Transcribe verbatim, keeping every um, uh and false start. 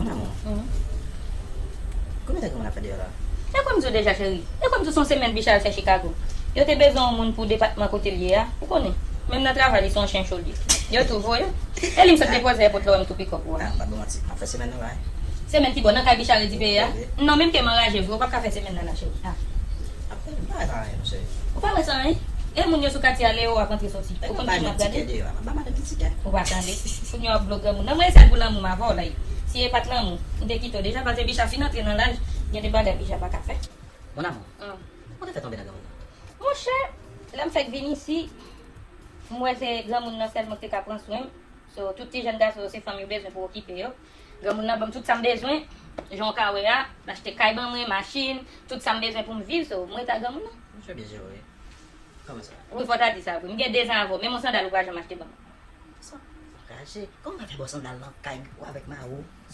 Lanmou. Konbyen tan granmoun ap fè deyò la? E kòm di w deja, cheri. E kòm di w se yon semèn Bicha al fè Chicago. Yo te bezwen yon moun pou depatman kote l ye a. Ou konnen. Menm nan travay li se yon chen cho l ye. Yo tou voye. E li m sot depoze èpòt la, wè m tou pikòp ou a. Ah, m pa ba w manti. M ap fè semèn nan la, wi. Semèn ki bò? Nan kay Bicha redi peye a? Non, menm ke m anraje vre, ou p ap ka fè semèn nan la, cheri. Ah. Ap fè bagay sa anyen, monchè. Ou pa wè sa anyen? E moun yo sou katye a, lè yo ap antre soti. Ou konn kijan y ap gade? Ba madanm ti kè deyò a. Ba madanm ti kè. Ou pa tande. Kounye a w ap blo granmoun nan. Mwen esèl pou lanmou m avè w la. Si e pa t lanmou, m te kite w deja, paske Bicha fin antre nan laj, gen de bagay Bicha pa ka fè. Mon amour, ou te fè tonbe nan granmoun nan? Monchè, lè m fèk vin isi, m wè se granmoun nan sèlman ki te ka pran swen m. So, tout ti jèn gason yo, se fanm yo bezwen pou okipe yo. Granmoun nan ban m tout sa m bezwen. Jan w ka wè a, m achte kay ban mwen, machin, tout sa m bezwen pou m viv. So, m rete ak granmoun nan. Monchè byen jere wi. Kòman sa? Wi, fò w ta di sa vre. M gen de zan avè w, menm yon sandal ou pa janm achte ban mwen. Sa anraje. Kòman w fè ba w sandal nan kay ou avèk mari w?